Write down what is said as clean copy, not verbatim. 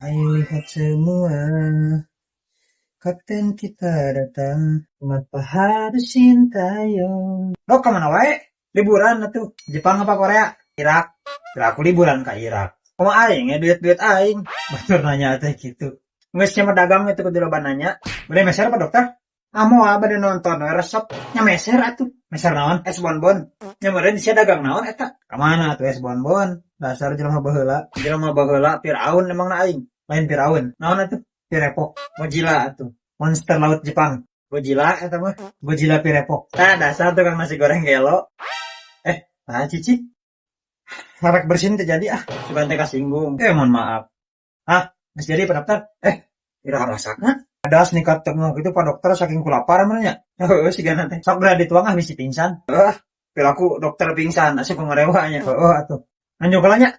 Ayo lihat semua, kapten kita datang. Mengapa harus Shin Tae-yong? Lo kemana wae? Liburan atuh. Jepang apa Korea? Irak. Kira aku liburan ke Irak. Kumaha aing ya duit-duit aing. Batur nanya teh gitu. Geus nya dagang itu kudu loba nanya. Bade meser apa, Dokter? Ah, moal, bade nonton we resep. Nya meser atuh. Meser naon? Es bonbon. Nya meureun sia dagang naon eta? Ka mana atuh es bonbon? Dasar jelema baheula. Jelema baheula Firaun emang na aing. Lain Firaun. Naon atuh? Pirepok. Godzilla atuh. Monster laut Jepang. Godzilla eta mah. Godzilla Pirepok. Tah, dasar tukang nasi goreng gelo. Eh, nah cici. Rek bersin terjadi ah. Sugan teh kasinggung. Eh, mohon maaf. Hah? Geus jadi, Pak Dokter? Eh, iraha masakna? Ada nikat tengok itu Pak Dokter saking kulapar mana nya. Heeh, sigana teh. Sok geura dituang ah, bisi pingsan. Heuh, perilaku dokter pingsan asup ngarewa nya. Heeh atuh. Nganjuk nya.